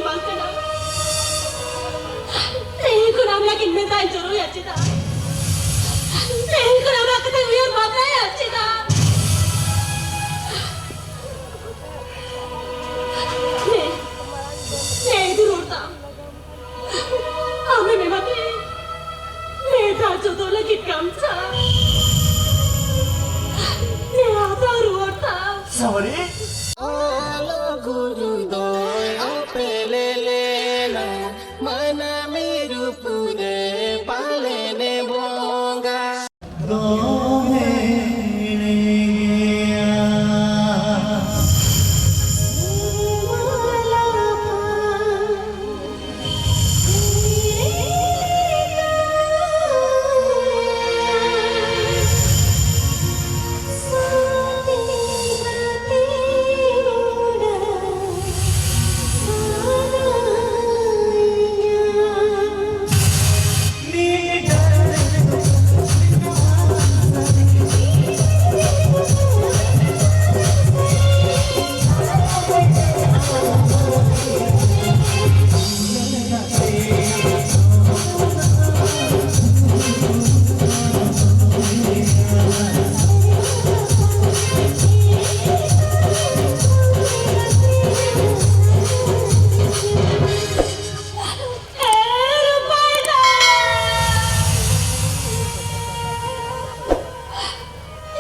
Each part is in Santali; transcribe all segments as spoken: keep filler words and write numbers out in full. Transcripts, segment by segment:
ᱵᱟᱝ ᱠᱟᱱᱟ᱾ ᱛᱮᱦᱮᱧ ᱠᱷᱚᱱ ᱟᱢ ᱞᱟᱹᱜᱤᱫ ᱢᱮᱫ ᱫᱟᱜ ᱤᱧ ᱡᱚᱨᱚᱭᱟ ᱪᱮᱫᱟᱜ? ᱛᱮᱦᱮᱧ ᱠᱷᱚᱱ ᱟᱢᱟᱜ ᱠᱟᱛᱷᱟᱧ ᱩᱭᱦᱟᱹᱨ ᱵᱷᱟᱵᱽᱱᱟᱭᱟ ᱪᱮᱫᱟᱜ? ᱱᱮ, ᱱᱮ ᱤᱫᱤ ᱨᱚᱲ ᱛᱟᱢ᱾ ᱟᱢᱮᱢ ᱮᱢᱟᱫᱤᱧ ᱢᱮᱫ ᱫᱟᱜ ᱡᱚᱫᱚ ᱞᱟᱹᱜᱤᱫ ᱜᱟᱢᱪᱷᱟ᱾ ᱱᱮ ᱦᱟᱛᱟᱣ ᱨᱩᱣᱟᱹᱲ ᱛᱟᱢ᱾ ᱥᱟᱣᱨᱤ? ᱟᱞᱚ ᱜᱩᱨᱩ ᱫᱚᱭ ᱚᱯᱮᱞᱮ ᱞᱮᱱᱟ, ᱢᱟᱹᱱᱟᱢᱤ ᱨᱩᱯ ᱨᱮ ᱯᱟᱞᱮᱱᱮ ᱵᱚᱸᱜᱟ᱾ ᱫᱚ ᱦᱮᱲᱮ ᱜᱮᱭᱟ᱾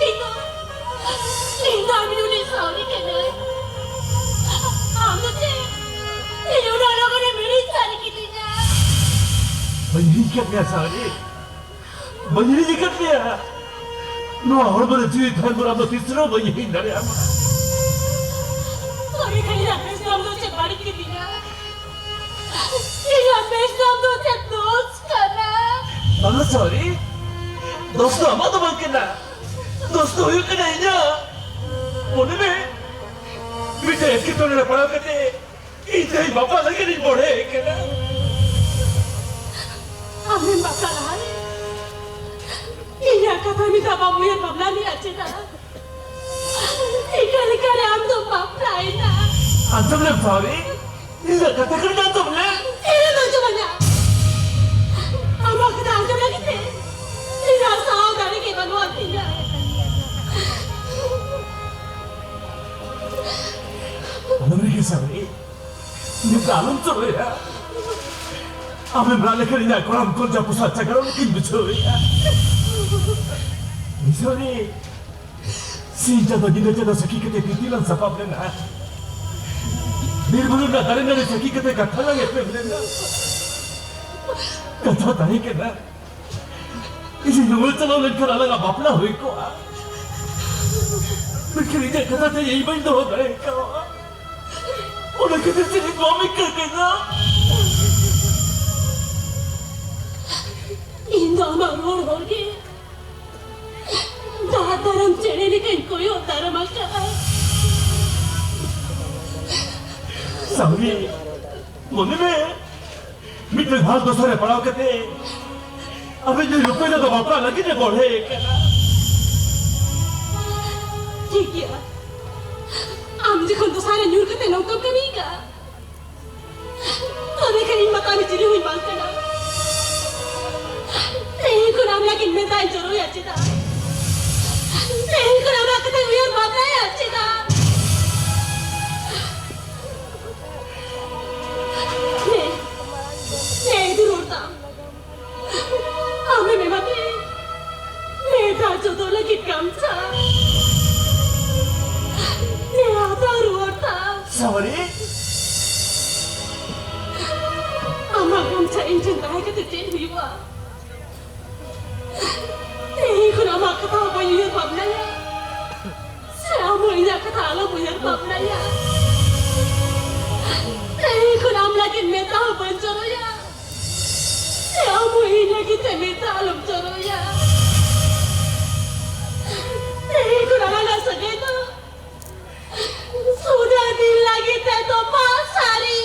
ᱤᱧ ᱫᱚ, ᱤᱧ ᱫᱚ ᱟᱢ ᱩᱱᱤ ᱥᱟᱹᱣᱨᱤ ᱠᱟᱹᱱᱟᱹᱧ᱾ ᱟᱢ ᱫᱚ ᱪᱮᱫ ᱤᱧ ᱩᱱᱟᱹᱜ ᱞᱚᱜᱚᱱ ᱮᱢ ᱦᱤᱲᱤᱧ ᱥᱟᱹᱨᱤ ᱠᱤᱫᱤᱧᱟ? ᱵᱟᱹᱧ ᱦᱤᱲᱤᱧ ᱠᱟᱫ ᱢᱮᱭᱟ ᱥᱟᱹᱣᱨᱤ, ᱵᱟᱹᱧ ᱦᱤᱲᱤᱧ ᱠᱟᱫ ᱢᱮᱭᱟ᱾ ᱱᱚᱣᱟ ᱦᱚᱲᱢᱚ ᱨᱮ ᱡᱤᱣᱤ ᱛᱟᱦᱮᱱ ᱵᱷᱳᱨ ᱟᱢ ᱫᱚ ᱛᱤᱥ ᱨᱮᱦᱚᱸ ᱵᱟᱹᱧ ᱦᱤᱲᱤᱧ ᱫᱟᱲᱮᱭᱟᱢᱟ᱾ ᱥᱟᱹᱣᱨᱤ ᱠᱷᱟᱹᱞᱤ ᱨᱟᱠᱮᱥ ᱫᱚ ᱟᱢ ᱫᱚ ᱪᱮᱫ ᱵᱟᱹᱲᱤᱡ ᱠᱤᱫᱤᱧᱟ? ᱤᱧᱟᱹᱜ ᱵᱮᱥ ᱫᱚ ᱟᱢ ᱫᱚ ᱪᱮᱫ ᱫᱳᱥ ᱠᱟᱱᱟ? ᱵᱟᱝᱟ ᱥᱟᱹᱣᱨᱤ, ᱫᱳᱥ ᱫᱚ ᱟᱢᱟᱜ ᱫᱚ ᱵᱟᱝ ᱠᱟᱱᱟ᱾ ᱫᱳᱥ ᱫᱚ ᱦᱩᱭᱩᱜ ᱠᱟᱱᱟ ᱤᱧᱟᱹᱜ᱾ ᱢᱚᱱᱮ ᱢᱮ, ᱢᱤᱫᱴᱮᱱ ᱮᱴᱠᱮᱴᱚᱬᱮ ᱨᱮ ᱯᱟᱲᱟᱣ ᱠᱟᱛᱮ ᱤᱧ ᱛᱮᱦᱮᱧ ᱵᱟᱯᱞᱟ ᱞᱟᱹᱜᱤᱫ ᱤᱧ ᱵᱚᱲᱦᱮ ᱠᱟᱱᱟ᱾ ᱟᱢᱮᱢ ᱵᱟᱯᱞᱟ ᱞᱟᱦᱟᱨᱮ ᱤᱧᱟᱹᱜ ᱠᱟᱛᱷᱟ ᱢᱤᱫ ᱫᱷᱟᱣ ᱵᱟᱢ ᱩᱭᱦᱟᱹᱨ ᱵᱷᱟᱵᱽᱱᱟ ᱞᱮᱫᱼᱟ ᱪᱮᱫᱟᱜ? ᱪᱤᱠᱟᱹ ᱞᱮᱠᱟᱨᱮ ᱟᱢ ᱫᱚᱢ ᱵᱟᱯᱞᱟᱭᱮᱱᱟ? ᱟᱸᱡᱚᱢ ᱞᱮᱢ ᱥᱟᱹᱣᱨᱤ, ᱤᱧᱟᱹᱜ ᱠᱟᱛᱷᱟ ᱠᱟᱱᱟ, ᱟᱸᱡᱚᱢ ᱞᱮ᱾ ᱤᱧ ᱫᱚ ᱟᱸᱡᱚᱢ ᱟᱹᱧᱟ᱾ ᱟᱢᱟᱜ ᱠᱟᱛᱷᱟ ᱟᱸᱡᱚᱢ ᱞᱟᱹᱜᱤᱫ ᱛᱮ ᱤᱧᱟᱜ ᱥᱟᱦᱟᱣ ᱫᱟᱲᱮ ᱜᱮ ᱵᱟᱹᱱᱩᱜ ᱟᱱ ᱛᱤᱧᱟ᱾ ᱟᱞᱚᱢ ᱨᱟᱹᱜᱤ ᱥᱟᱣᱨᱤ, ᱱᱤᱛ ᱟᱞᱚᱢ ᱪᱚᱞᱚᱭᱟ᱾ ᱟᱢᱮᱢ ᱨᱟᱜ ᱞᱮᱠᱷᱟᱱ ᱤᱧᱟᱜ ᱠᱚᱲᱟᱢ ᱠᱚ ᱡᱟ ᱯᱚᱥᱟ ᱪᱟᱜᱟᱲᱚᱜ ᱞᱮᱠᱟᱧ ᱵᱩᱡᱷᱟᱹᱣᱮᱫᱼᱟ᱾ ᱥᱟᱣᱨᱤ, ᱥᱤᱧ ᱪᱟᱸᱫᱚ ᱧᱤᱫᱟᱹ ᱪᱟᱸᱫᱚ ᱥᱟᱹᱠᱷᱤ ᱠᱟᱛᱮ ᱛᱤᱛᱤ ᱞᱟᱝ ᱥᱟᱯᱟᱵ ᱞᱮᱱᱟ᱾ ᱵᱤᱨ ᱵᱩᱨᱩ ᱨᱮᱱᱟᱜ ᱫᱟᱨᱮ ᱱᱟᱹᱲᱤ ᱥᱟᱹᱠᱷᱤ ᱠᱟᱛᱮ ᱠᱟᱛᱷᱟ ᱞᱟᱝ ᱮᱯᱮᱢ ᱞᱮᱱᱟ᱾ ᱠᱟᱛᱷᱟ ᱛᱟᱦᱮᱸ ᱠᱟᱱᱟ, ᱤᱧ ᱨᱩᱣᱟᱹᱲ ᱪᱟᱞᱟᱣ ᱞᱮᱱᱠᱷᱟᱱ ᱟᱞᱟᱝᱟᱜ ᱵᱟᱯᱞᱟ ᱦᱩᱭ ᱠᱚᱜᱼᱟ᱾ ᱢᱮᱱᱠᱷᱟᱱ ᱤᱧᱟᱹᱜ ᱠᱟᱛᱷᱟ ᱛᱮ ᱤᱧ ᱵᱟᱹᱧ ᱫᱚᱦᱚ ᱫᱟᱲᱮ ᱠᱟᱣᱟ᱾ ᱚᱱᱟ ᱠᱷᱟᱹᱛᱤᱨ ᱛᱮ ᱤᱧ ᱵᱟᱢ ᱟᱹᱭᱠᱟᱹᱣ ᱠᱟᱱᱟ᱾ ᱤᱧ ᱫᱚ ᱟᱢᱟᱜ ᱨᱚᱲ ᱦᱚᱲ ᱜᱮ ᱫᱟᱜ ᱫᱟᱨᱟᱢ ᱪᱮᱬᱮ ᱞᱮᱠᱟᱧ ᱠᱚᱭᱚᱜ ᱫᱟᱨᱟᱢ ᱟᱠᱟᱫᱼᱟ᱾ ᱥᱟᱣᱨᱤ, ᱢᱚᱱᱮ ᱢᱮ, ᱢᱤᱫᱴᱟᱝ ᱦᱟᱞ ᱫᱚᱥᱟ ᱨᱮ ᱯᱟᱲᱟᱣ ᱠᱟᱛᱮ ᱟᱵᱤᱱ ᱫᱚ ᱨᱩᱯᱟᱹᱭ ᱫᱟᱫᱟ ᱵᱟᱯᱞᱟ ᱞᱟᱹᱜᱤᱫ ᱮ ᱵᱚᱲᱦᱮ ᱠᱟᱱᱟ᱾ ᱴᱷᱤᱠ ᱜᱮᱭᱟ, ᱟᱢ ᱡᱚᱠᱷᱚᱱ ᱫᱚᱥᱟ ᱨᱮ ᱧᱩᱨ ᱠᱟᱛᱮ ᱱᱚᱝᱠᱟᱢ ᱠᱟᱹᱢᱤ ᱠᱟᱜᱼᱟ, ᱛᱚᱵᱮ ᱠᱷᱟᱱ ᱤᱧ ᱢᱟ ᱛᱟᱦᱞᱮ ᱪᱤᱞᱤ ᱦᱚᱸᱧ ᱵᱟᱝ ᱠᱟᱱᱟ᱾ ᱛᱮᱦᱮᱧ ᱠᱷᱚᱱ ᱟᱢ ᱞᱟᱹᱜᱤᱫ ᱢᱮᱫ ᱫᱟᱜ ᱤᱧ ᱡᱚᱨᱚᱭᱟ ᱪᱮᱫᱟᱜ? ᱛᱮᱦᱮᱧ ᱠᱷᱚᱱ ᱟᱢᱟᱜ ᱠᱟᱛᱷᱟᱧ ᱩᱭᱦᱟᱹᱨ ᱵᱷᱟᱵᱽᱱᱟᱭᱟ ᱪᱮᱫᱟᱜ? ᱱᱮ, ᱱᱮ ᱤᱫᱤ ᱨᱚᱲ ᱛᱟᱢ᱾ ᱟᱢᱮᱢ ᱮᱢᱟᱫᱮ ᱱᱮᱛᱟᱨ ᱡᱚᱛᱚ ᱞᱟᱹᱜᱤᱫ ᱜᱟᱢᱪᱷᱟ᱾ ᱱᱮ ᱦᱟᱛᱟᱣ ᱨᱩᱣᱟᱹᱲ ᱛᱟᱢ᱾ ᱥᱟᱣᱨᱤ? ᱟᱢᱟᱜ ᱜᱟᱢᱪᱷᱟ ᱤᱧ ᱴᱷᱮᱱ ᱛᱟᱦᱮᱸ ᱠᱟᱛᱮ ᱪᱮᱫ ᱦᱩᱭᱩᱜᱼᱟ? ᱛᱮᱦᱮᱧ ᱠᱷᱚᱱ ᱟᱢᱟᱜ ᱠᱟᱛᱷᱟ ᱦᱚᱸ ᱵᱟᱹᱧ ᱩᱭᱦᱟᱹᱨ ᱵᱷᱟᱵᱽᱱᱟᱭᱟ᱾ ᱥᱮ ᱟᱢ ᱦᱚᱸ ᱤᱧᱟᱜ ᱠᱟᱛᱷᱟ ᱟᱞᱚᱢ ᱩᱭᱦᱟᱹᱨ ᱵᱷᱟᱵᱽᱱᱟᱭᱟ᱾ ᱛᱮᱦᱮᱧ ᱠᱷᱚᱱ ᱟᱢ ᱞᱟᱹᱜᱤᱫ ᱢᱮᱫ ᱫᱟᱜ ᱦᱚᱸ ᱵᱟᱹᱧ ᱡᱚᱨᱚᱭᱟ᱾ ᱥᱮ ᱟᱢ ᱦᱚᱸ ᱤᱧ ᱞᱟᱹᱜᱤᱫ ᱛᱮ ᱢᱮᱫ ᱫᱟᱜ ᱟᱞᱚᱢ ᱡᱚᱨᱚᱭᱟ᱾ ᱛᱮᱦᱮᱧ ᱠᱷᱚᱱ ᱟᱞᱟᱝᱟᱜ ᱥᱟᱹᱜᱟᱹᱭ ᱫᱚ ᱥᱩᱫᱷᱟᱹ ᱫᱤᱱ ᱞᱟᱹᱜᱤᱫ ᱛᱮ ᱛᱚᱯᱟ ᱥᱟᱹᱨᱤ᱾